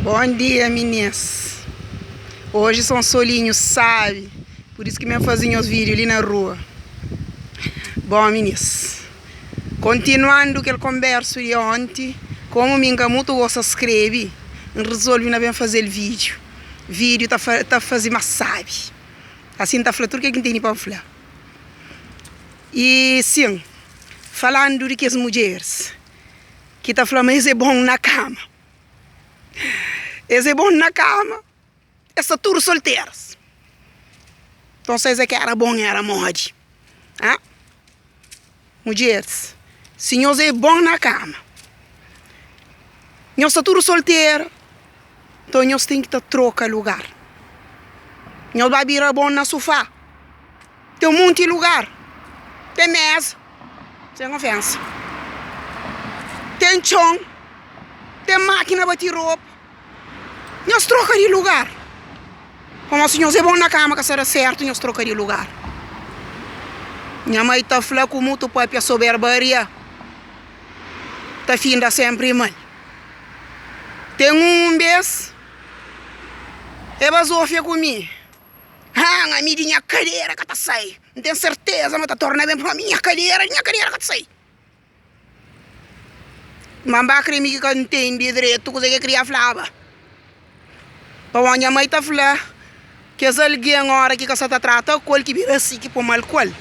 Bom dia minis Hoje son solinho sabi Por isso ki me fazi nhos vídeo li na rua Bom minis Continuando kel conbersu di onti Como mi nka mutu gosta skrebi N resolvi na ben fazel vídeo Vídeo ta ta fazi mas sabi Assim n ta fla tudo kel ki n teni pa n fla E sim Falando di kes mudjeres Ki ta fla ma es é bom na kama Es é bon na kama, es sta tudu solteras. Nton se es é ki éra bon éra modi? Ha? Mudjeris, si nhos é bon na kama, nhos sta tudu soltera, nton nhos ten ki ta troka lugar. Nhos ba bira bon na sufá. Ten un monti lugar, ten meza, sen ofensa, ten txon, ten makina bati ropa. Nhos troka di lugar. Pamodi si nhos é bon na kama ka sta da sertu, nhos troka di lugar. Nha mai ta fla ku mutu papia soberbaria ta finda senpri mal. Ten un bes e bazofia ku mi. Haan, ami di nha kadera ka ta sai. N ten serteza ma ta torna ben pamodi nha kadera, di nha kadera ka ta sai. Ma N ba kre mi ki ka ntende dretu kuzê ki el kria flaba. Pamodi nha mai ta fla kes algen ora ki ka sa ta trata ku el ki bira si ki poi mal ku el.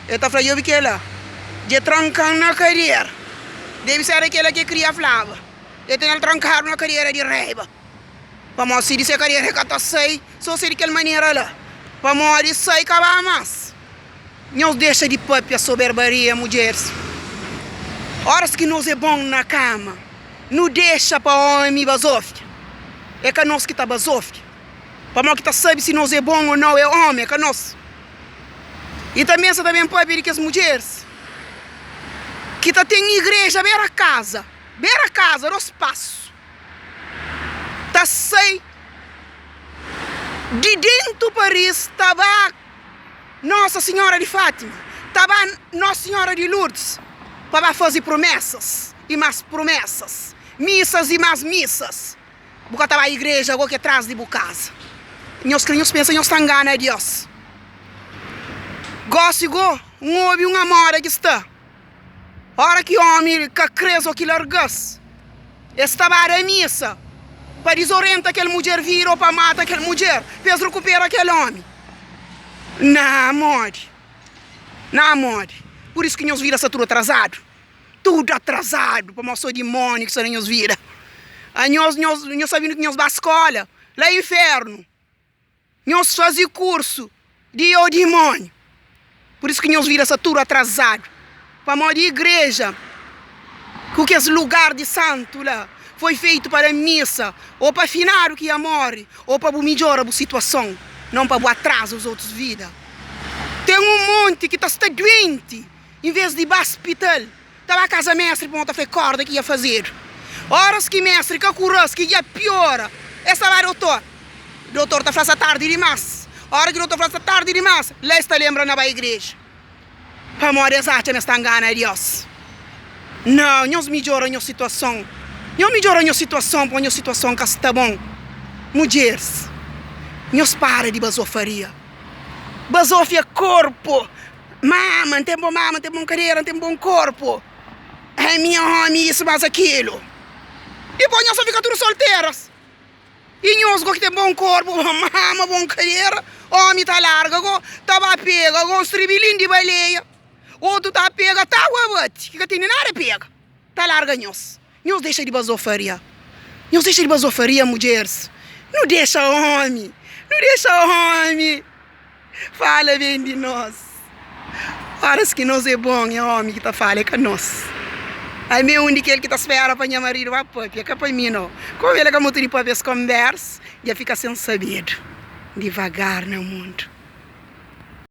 El ta fla, djobe kela, dja tranka-m na kadera. Debe ser kela ki el kria flaba. El tene-l trankadu na kadera di raiba. Pamodi si di se kadera el ka ta sai, so si di kel manera la. Pamodi sai ka ba mas. Nhos dexa di papia soberbaria, mudjeris. Oras ki nos é bon na kama, nu dexa pa omi bazofia. É ka nos ki ta bazofia. Pamodi ki ta sabe si nos é bon o nau é omi, é ka nos. I tanbe sa ta ben papia di kes mudjeris ki ta ten igreja bera kaza, bera kaza, dos pasu. Ta sai di dentu Paris ta ba Nosa Sinhora di Fátima, ta ba Nosa Sinhora di Lourdes pa ba faze promesas i más promesas, misas i más misas. Bu ka ta ba igreja ago ki é tras di bu kaza. Nhos kre nhos pensa nhos ta ngana Dios. Gosi go N obi un amoda ki sta. Ora ki omi ka kre-s o ki larga-s, es ta ba da misa pa dizorienta kel mudjer vida o pa mata kel mudjer pa es rikupera kel omi. Na modi? Na modi? Pur isu ki nhos vida sta tudu atrazadu. Tudu atrazadu pamodi so dimoniu ki sta na nhos vida. Anhos, nhos, nhos sabe ki nhos ba skola la infernu. Nhos faze kursu di o dimóniu. Pur isu ki nhos vida sta tudu atrazadu. Pamodi igreja ku kes lugar di santu la foi feitu pa da misa o pa finadu ki ya móre o pa bu midjora bu situason, non pa bu atraza os otus vida. Ten un monti ki ta sta duenti, inves di ba spital, Ta ba kaza mestri pamo ta fla korda ki dja fazedu. Oras ki mestri ka kura-s ki dja piora, es ta ba dotor. Dotor ta fla sta tardi dimas. Ora ki dotor fla sta tardi dimas, la es ta lenbra na ba igreja. Pamodi es atxa ma es ta ngana Dios. Nau, nhos midjora nhos situason. Nhos midjora nhos situason pamo nhos situason ka sta bon. Mudjeris, nhos para di bazofaria. Bazofia korpu. Mama, N ten bon mama, N ten bon kadera, N ten bon korpu. Ai, mi é omi, isu mas akilu. Dipos nhos ta fika tudu solteras. I nhos go ki ten bon korpu, bon mama, bon kadera, omi ta larga go, ta ba pega go un stribilin di baleia, otu ta pega tagua bati, ki ka tene nada pega, ta larga nhos. Nhos dexa di bazofaria. Nhos dexa di bazofaria, mudjeris. Nu dexa omi, nu dexa omi. Fala ben di nos. Óras ki nos é bon, é ómi ki ta fala, é ka nos. Ami é un di kel ki ta spera pa nha maridu ba pâpia, ka pa mi nau. Kómu el é ka mutu di pâpia es konbérsu, dja fika sen sabedu. Divagar na mundu.